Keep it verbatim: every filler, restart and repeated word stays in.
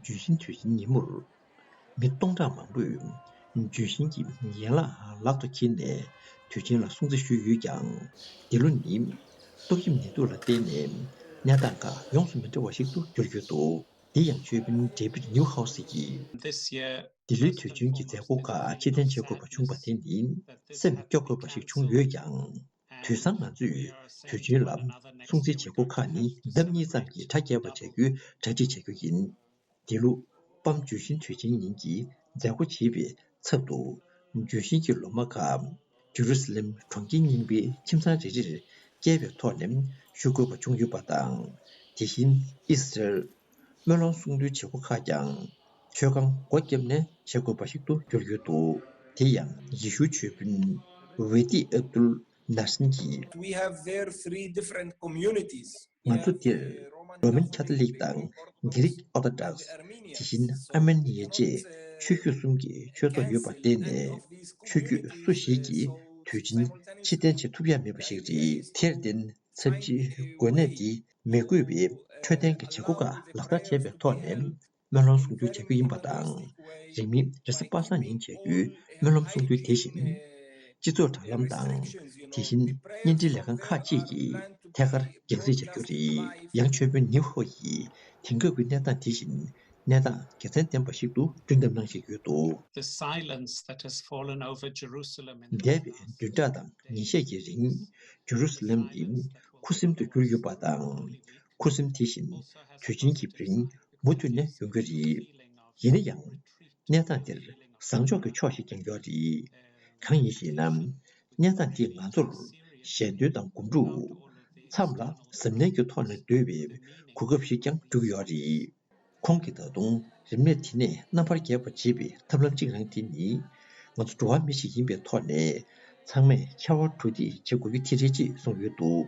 ལྗོན་ཤིང་དུས་ཆེན་ཉིན་མོར། མི་སྟོང་ཕྲག་མང་པོས་ལྗོན་ཤིང་གི་ཡན་ལག་ལག་ཏུ་འཁྱེར་ནས་དུས་ཆེན་ལ་སྲུང་བརྩི་ཞུས་ཡོད་ཀྱང་། འདི་ལོ་ནི་ཏོག་དབྱིབས་ནད་དུག་ལ་བརྟེན་ནས་གནས་སྟངས་ཁག་ཡོངས་སུ་མི་འདྲ་བ་ཞིག་ཏུ་འགྱུར་གྱི་འདུག་འདི་ཡང་ཆོས་དཔོན་David Newhouse གྱིས། འདི་ལོའི་དུས་ཆེན་གྱི་མཛད་སྒོ་ཁག་ཕྱིར་འཐེན་བྱེད་དགོས་པ་བྱུང་བ་དེ་ནི་སེམས་སྐྱོ་དགོས་པ་ཞིག་བྱུང་ཡོད་ཀྱང་། དུས་སང་ང་ཚོས་དུས་ཆེན་ལ་སྲུང་བརྩིའི་བྱེད་སྒོ་ཁག་ནི་ལྡབ་གཉིས་ཙམ་གྱིས་གྲ་རྒྱས་པ་བྱ་རྒྱུའི་གྲ་སྒྲིག་བྱ་རྒྱུ་ཡིན། འདི་ལོ་པམ་ལྗོན་ཤིང་དུས་ཆེན་ཉིན་གྱི་མཛད་སྒོ་བྱེད་པའི་ཚབ་ཏུ། ལྗོན་ཤིང་གི་ལོ་མ་ཁག་ཇེ་རུ་སཱ་ལེམ་གྲོང་ཁྱེར་རྙིང་པའི་ཁྱིམ་ཚང་རེ་རེར་བསྐྱལ་བའི་ཐོག་ནས་ཞུ་དགོས་པ་བྱུང་ཡོད་པ་དང་། དེ་བཞིན་ཨི་སི་རལ་སྨོན་ལམ་གསུང་གྲོས་བྱེད་སྒོ་ཁག་ཀྱང་མཆོད་ཁང་སྒོ་བརྒྱབ་ནས་བྱེད་དགོས་པ་ཞིག་ཏུ་གྱུར་ཡོད་འདུག་དེ་ཡང་ཡེ་ཤུའི་ཆོས་དཔོན་ཝེ་ཏི་ཨབ་དུལ་ནཱ་སིན་གྱིས། We have there three different communities. ང་ཚོ་འདིར་རོ་མན་ཁ་ཐོ་ལིག་དང་གྷི་རིག་ཨོ་ཐོ་ཌོག་སི། དེ་བཞིན་ཨར་མེ་ནི་ཡ་བཅས་ཆོས་བརྒྱུད་གསུམ་གྱི་ཆོས་ཚོགས་ཡོད་པར་བརྟེན་ནས། ཆོས་བརྒྱུད་སུ་ཞིག་གིས་དུས་ཆེན་ཕྱིར་འཐེན་བྱེད་ཐུབ་ཡ་མེད་པ་ཞིག་རེད། དེར་བརྟེན་ཚབས་ཆེའི་གོ་གནས་འདི་མི་དགོས་པའི་འཕྲོད་བསྟེན་གྱི་བྱེད་སྒོ་ཁག་ལག་བསྟར་བྱས་པའི་ཐོག་ནས། སྨོན་ལམ་གསུང་གྲོས་བྱ་རྒྱུ་ཡིན་པ་དང་། རིང་མིན་རེས་གཟའ་པ་སངས་ཉིན་བྱ་རྒྱུའི་སྨོན་ལམ་གསུང་གྲོས་དེ་བཞིན། སྤྱི་ཚོགས་དྲ་ལམ་དང་། དེ་བཞིན་བརྙན་འཕྲིན་ལས་ཁང་ཁག་ཅིག་གིས་ཐད་ཀར་རྒྱང་སྲིང་བྱ་རྒྱུ་རེད། ཡང་ཆོས་དཔོན་ནིའུ་ཧོ་ཡིས་དེང་སྐབས་ཀྱི་གནས་སྟངས་དེ་བཞིན་གནས་སྟངས་དགེ་མཚན་ལྡན་པ་ཞིག་ཏུ་བསྐྲུན་ཐབས་གནང་བཞིན་ཡོད་འདུག The silence that has fallen over Jerusalem in འདས་པའི་བདུན་ཕྲག་དང་ཉིན་ཤས་ཀྱི་རིང་ཇེ་རུ་སཱ་ལེམ་ནི་ཁུ་སིམ་དུ་གྱུར་ཡོད་པ་དང་། ཁུ་སིམ་དེ་བཞིན་དུས་ཆེན་གྱི་རིང་མུ་མཐུད་ནས་ཡོང་གི་རེད། ཡིན་ན་ཡང་། གནས་སྟངས་འདིར་བཟང་ཕྱོགས་ཀྱི་ཕྱོགས་ཤིག་ཀྱང་ཡོད་རེད། གང་ཡིན་ཞེ་ན། གནས་སྟངས་འདིས་ང་ཚོར་ཞལ་འདོན་དང་སྒོམ་སྒྲུབ། མཚམས་ལ་གཟབ་ནན་གྱི་ཐོག་ནས་སྡོད་པའི་གོ་སྐབས་ཤིག་ཀྱང་སྤྲོད་ཀྱི་ཡོད་རེད། ཁོང་གིས་ད་དུང་རིམས་ནད་དེ་ནས་རྣམ་པར་རྒྱལ་བར་བྱེད་པའི་ཐབས་ལམ་གཅིག་རང་དེ་ནི། ང་ཚོ་འགྲོ་བ་མི་ཞིག་ཡིན་པའི་ཐོག་ནས་ཚང་མས་ཕྱར་བ་གྲུ་འདེགས་བྱེད་དགོས་རྒྱུ་དེ་རེད་ཅེས་གསུངས་ཡོད་འདུག